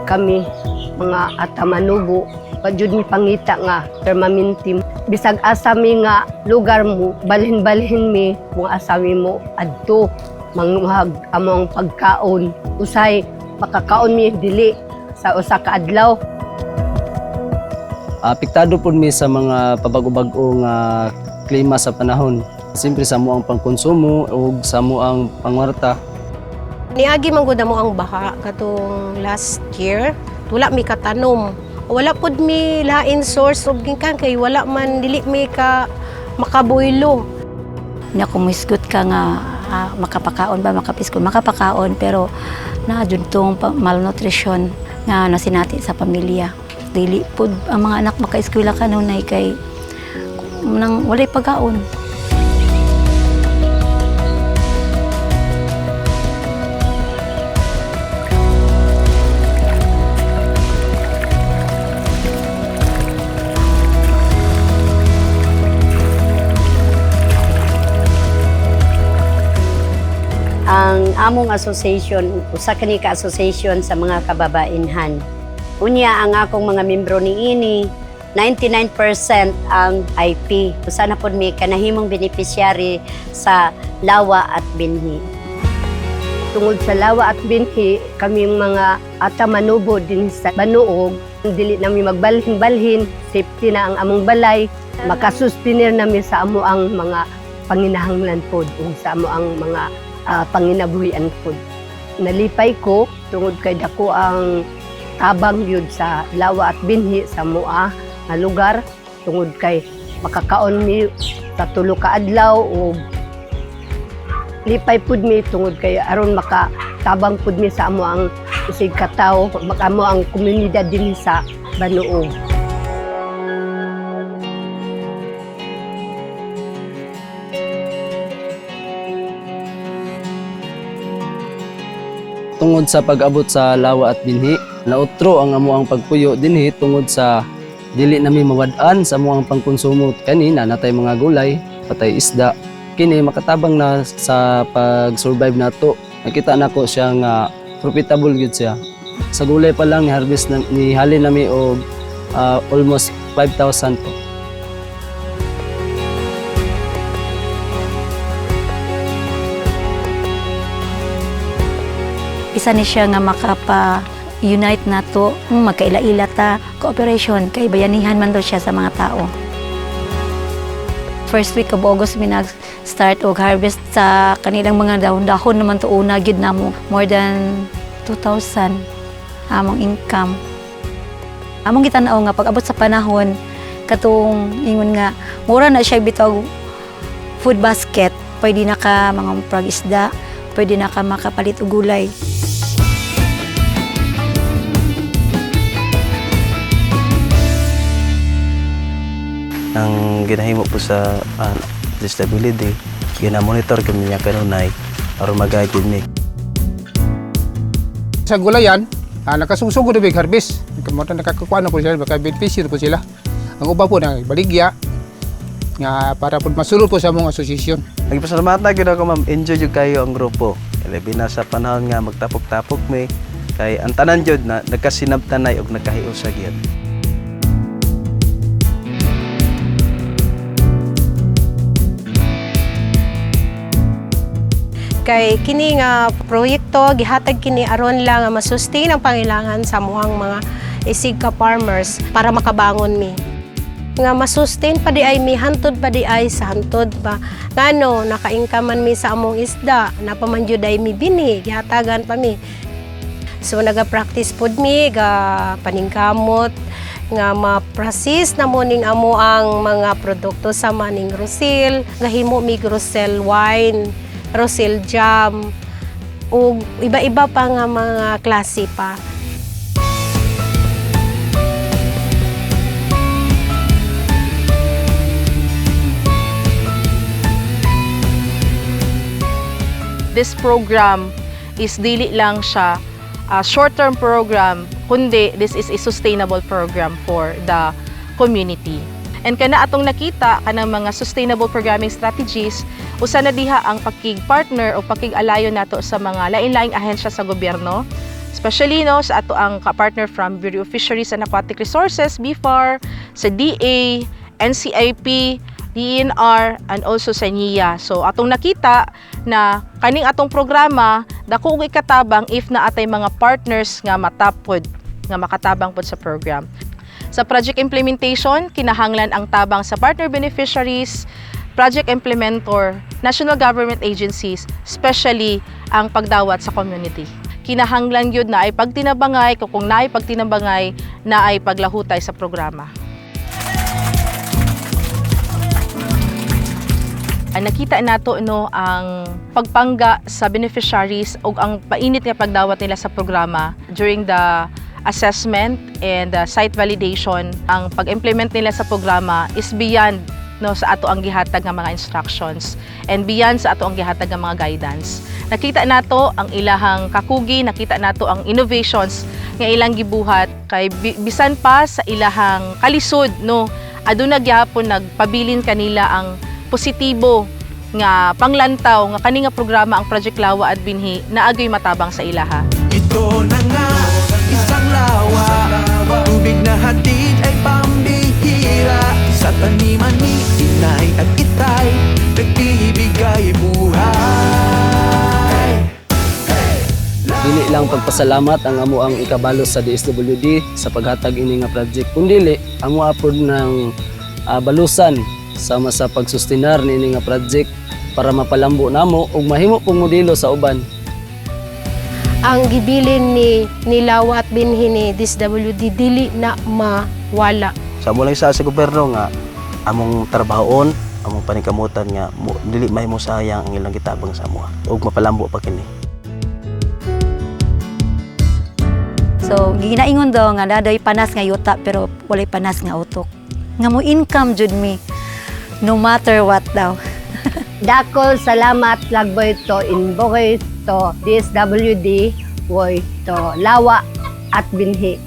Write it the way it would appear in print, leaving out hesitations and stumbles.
Kami mga Ata Manubo, wa jud mi pangita nga permanente. Bisag asa mi nga lugar mo, balhin-balhin mi kung asa mi mo adto manguhag among pagkaon. Usay makakaon mi dili sa usa ka adlaw. Apektado pud mi sa mga pabago-bag-o nga klima sa panahon. Siyempre sa among pangkonsumo ug sa among pangwarta. Niagi man gud mo ang baha katong last year. Wala mi katanom. Wala pud mi lain source og gikan kay wala man, dili mi ka makabuylo. Nya kung muhisgot ka nga makapakaon ba, makapiskon, makapakaon, pero naa jud tong malnutrition nga nasinati sa pamilya. Dili pud ang mga anak makaeskwela kanunay kay nang walay pagkaon. Ang among association, usa kani ka association sa mga kababainhan. Unya ang akong mga membro niini, 99% ang IP. Usa na pod mi kanahimong beneficiary sa lawa at binhi. Tungod sa lawa at binhi, kami mga Ata Manubo din sa Banuog, dili nami magbalhin-balhin, safety na ang among balay, makasuspinir nami sa amo ang mga panginahanglan pod ug sa amo ang mga panginabuhian pod. Nalipay ko tungod kay dako ang tabang yun sa lawa at binhi sa mua nga lugar tungod kay makakaon mi sa 3 ka adlaw ug lipay pud mi tungod kay aron makatabang pud mi sa amo ang isig katawo, amo ang komunidad din sa Banuog. Tungod sa pag-abot sa lawa at binhi, nautro ang among pagpuyo dinhi tungod sa dili nami mawad-an sa among pangkonsumo kani na natay mga gulay, patay isda. Kini makatabang na sa pag-survive nato. Nakita nako siya nga profitable gyud siya. Sa gulay pa lang ni harvest na, ni halin nami og almost 5,000 po. Isa ni siya nga makapa unite nato, magkaila-ila ta, cooperation kay bayanihan man daw siya sa mga tao. First week of August mi nag-start og harvest sa kanilang mga dahon-dahon naman to, una gyud namo more than 2,000 among income. Among gitan-aw nga pag-abot sa panahon katong ingon nga mura na siya bitaw food basket, pwede na ka mga prag isda, pwede na ka makapalit og gulay. Ang ginahimo po sa disability, gina-monitor kami niya kanunay aron mag-guide mi. Sa gulayan, nakasugsugo na big harvest. Kamutan nakakukuha na po sila, baka beneficyo po sila. Ang uba po na baligya, nga para po masulod po sa among asosasyon. Nagpasalamatan gyud ako, ma'am, enjoy jud kayo ang grupo. Labi na sa panahon nga magtapok-tapok mi kay ang tanan jud na nagkasinabtanay og nagkahiusa gyud. Kay kini nga proyekto gihatag kini aron lang nga masustain ang pangailangan sa amuang mga isig ka farmers para makabangon mi. Nga masustain pa di ay mi hantod pa di ay sa hantod pa. Ngano naka-income man mi sa among isda, napaman jud ay mi binhi, gihatagan pa mi. So naga-practice pod mi ga paningkamot nga ma-process na mo ning amo ang mga produkto sa maning rosel, gahimo mig rosel wine, rosel jam, ug iba-iba pa nga mga klase pa. This program is dili lang siya a short-term program, kundi this is a sustainable program for the community. And kana atong nakita kanang mga sustainable programming strategies, usa na diha ang pakig-partner o pakig-alayo nato sa mga lain-laing ahensya sa gobyerno. Especially, no, sa ato ang ka-partner from Bureau of Fisheries and Aquatic Resources, BFAR, sa DA, NCIP, DENR, and also sa NIA. So atong nakita na kaning atong programa dako og ikatabang if naa tay mga partners nga matapod nga makatabang pod sa program. Sa project implementation, kinahanglan ang tabang sa partner beneficiaries, project implementor, national government agencies, especially ang pagdawat sa community. Kinahanglan gyud naay pagtinabangay, kung naay pagtinabangay, naay paglahutay sa programa. Ang nakita nato, no, ang pagpangga sa beneficiaries ug ang painit nga pagdawat nila sa programa during the assessment and the site validation. Ang pag-implement nila sa programa is beyond, no, sa ato ang gihatag nga mga instructions and beyond sa ato ang gihatag nga mga guidance. Nakita nato ang ilahang kakugi, nakita nato ang innovations nga ilang gibuhat kay bisan pa sa ilahang kalisod, no, aduna gyapon nagpabilin kanila ang positibo nga panglantaw nga kani nga programa, ang Project Lawa at Binhi, naagoy matabang sa ilaha. Ito na nga, isang lawa. Tubig na hatid ay pambihira. Sa taniman ni inay at itay, nagbibigay buhay. Dili lang pagpasalamat ang amo ang ikabalos sa DSWD sa paghatag ini nga project, kundili amo apod ng balusan sama sa pagsustinar niini nga project para mapalambo namo ug mahimo pong modelo sa uban. Ang gibilin ni Lawa at Binhi ni DSWD dili na mawala. Sa amo lang sa gobyerno nga among trabahoon, among paningkamutan nga dili mahimo sayang ang ilang gitabang sa amoa ug mapalambo pa kini. So ginaingon daw nga daday panas nga yuta pero walay panas nga utok. Nga mo income jud mi no matter what daw. Dakol salamat lagboy to inboy to DSWD woy to Lawa at Binhi.